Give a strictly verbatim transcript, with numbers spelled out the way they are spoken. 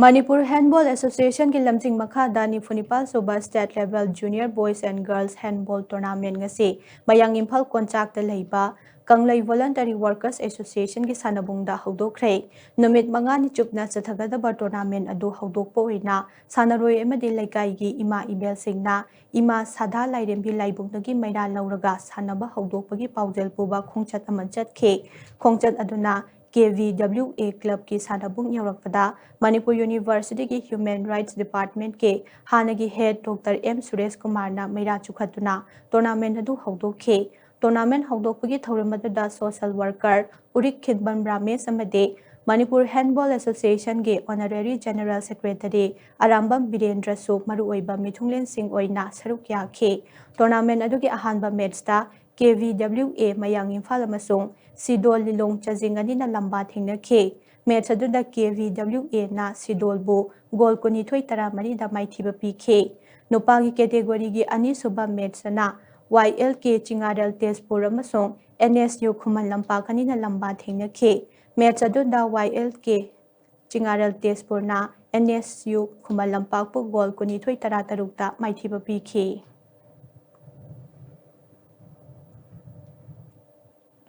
ꯃꯅꯤꯄꯨꯔ ꯍꯦꯟꯕꯣꯜ ꯑꯦꯁꯣꯁꯤꯌꯦꯁꯟꯒꯤ ꯂꯝꯖꯤꯡ ꯃꯈꯥꯗ ꯅꯤꯐꯨ ꯅꯤꯄꯥꯜ ꯁꯨꯕ State Level Junior Boys and Girls Handball Tournament ꯉꯁꯤ ꯃꯌꯥꯡ ꯏꯝꯐꯥꯜ ꯀꯣꯟꯆꯥꯛꯇ ꯂꯩꯕ ꯀꯪꯂꯩ Voluntary Workers Associationꯒꯤ ꯁꯥꯟꯅꯕꯨꯡꯗ ꯍꯧꯗꯣꯛꯈ꯭ꯔꯦ꯫ ꯅꯨꯃꯤꯠ ꯃꯉꯥꯅꯤ ꯆꯨꯞꯅ ꯆꯠꯊꯒꯗꯕ tournament ꯑꯗꯨ ꯍꯧꯗꯣꯛꯄ ꯑꯣꯏꯅ ꯁꯥꯟꯅꯔꯣꯏ ꯑꯃꯗꯤ ꯂꯩꯀꯥꯏꯒꯤ ꯏꯃꯥ ꯏꯕꯦꯜꯁꯤꯡꯅ ꯏꯃꯥ ꯁꯥꯗꯥ ꯂꯥꯏꯔꯦꯝꯕꯤ ꯂꯥꯏꯕꯨꯡꯗꯒꯤ ꯃꯩꯔꯥ ꯂꯧꯔꯒ ꯁꯥꯟꯅꯕ ꯍꯧꯗꯣꯛꯄꯒꯤ ꯄꯥꯎꯖꯦꯜ ꯄꯨꯕ ꯈꯣꯡꯆꯠ ꯑꯃ ꯆꯠꯈꯤ꯫ ꯈꯣꯡꯆꯠ ꯑꯗꯨꯅ K V W A clubꯀꯤ ꯁꯥꯟꯅꯕꯨꯡ ꯌꯧꯔꯛꯄꯗ ꯃꯅꯤꯄꯨꯔ Universityꯒꯤ Human Rights Departmentꯀꯤ ꯍꯥꯟꯅꯒꯤ head Doctor M ꯁꯨꯔꯦꯁ ꯀꯨꯃꯥꯔꯅ ꯃꯩꯔꯥ ꯆꯨꯈꯠꯇꯨꯅ tournament ꯑꯗꯨ ꯍꯧꯗꯣꯛꯈꯤ꯫ Tournament ꯍꯧꯗꯣꯛꯄꯒꯤ ꯊꯧꯔꯝ ꯑꯗꯨꯗ social worker ꯎꯔꯤꯛ ꯈꯤꯟꯕꯝ ꯔꯥꯃꯦꯁ ꯑꯃꯗꯤ Manipur ꯍꯦꯟꯕꯣꯜ ꯑꯦꯁꯣꯁꯤꯌꯦꯁꯟꯒꯤ Honorary General Secretary Arambam ꯕꯤꯔꯦꯟꯗ꯭ꯔꯁꯨ ꯃꯔꯨꯑꯣꯏꯕ ꯃꯤꯊꯨꯡꯂꯦꯟꯁꯤꯡ ꯑꯣꯏꯅ ꯁꯔꯨꯛ ꯌꯥꯈꯤ꯫ Tournament ꯑꯗꯨꯒꯤ ꯑꯍꯥꯟꯕ matchꯇ K V W A ꯃꯌꯥꯡ ꯏꯝꯐꯥꯜ ꯑꯃꯁꯨꯡ ꯁꯤꯗꯣꯜ ꯂꯤꯂꯣꯡ ꯆꯥꯖꯤꯡ ꯑꯅꯤꯅ ꯂꯝꯕꯥ ꯊꯦꯡꯅꯈꯤ꯫ Match ꯑꯗꯨꯗ K V W Aꯅ ꯁꯤꯗꯣꯜꯕꯨ goal ꯀꯨꯟꯅꯤꯊꯣꯏ ꯇꯔꯥꯃꯔꯤꯗ ꯃꯥꯏꯊꯤꯕ ꯄꯤꯈꯤ꯫ ꯅꯨꯄꯥꯒꯤ categoryꯒꯤ ꯑꯅꯤꯁꯨꯕ matchꯇꯅ Y L K ꯆꯤꯉꯥꯔꯦꯜ ꯇꯦꯖꯄꯨꯔ ꯑꯃꯁꯨꯡ N S U Khuman Lampak ꯑꯅꯤꯅ ꯂꯝꯕꯥ ꯊꯦꯡꯅꯈꯤ꯫ Match ꯑꯗꯨꯗ Y L K ꯆꯤꯉꯥꯔꯦꯜ ꯇꯦꯖꯄꯨꯔꯅ N S U ꯈꯨꯃꯟ ꯂꯝꯄꯥꯛꯄꯨ goal ꯀꯨꯟꯅꯤꯊꯣꯏ ꯇꯔꯥꯇꯔꯨꯛꯇ ꯃꯥꯏꯊꯤꯕ ꯄꯤꯈꯤ꯫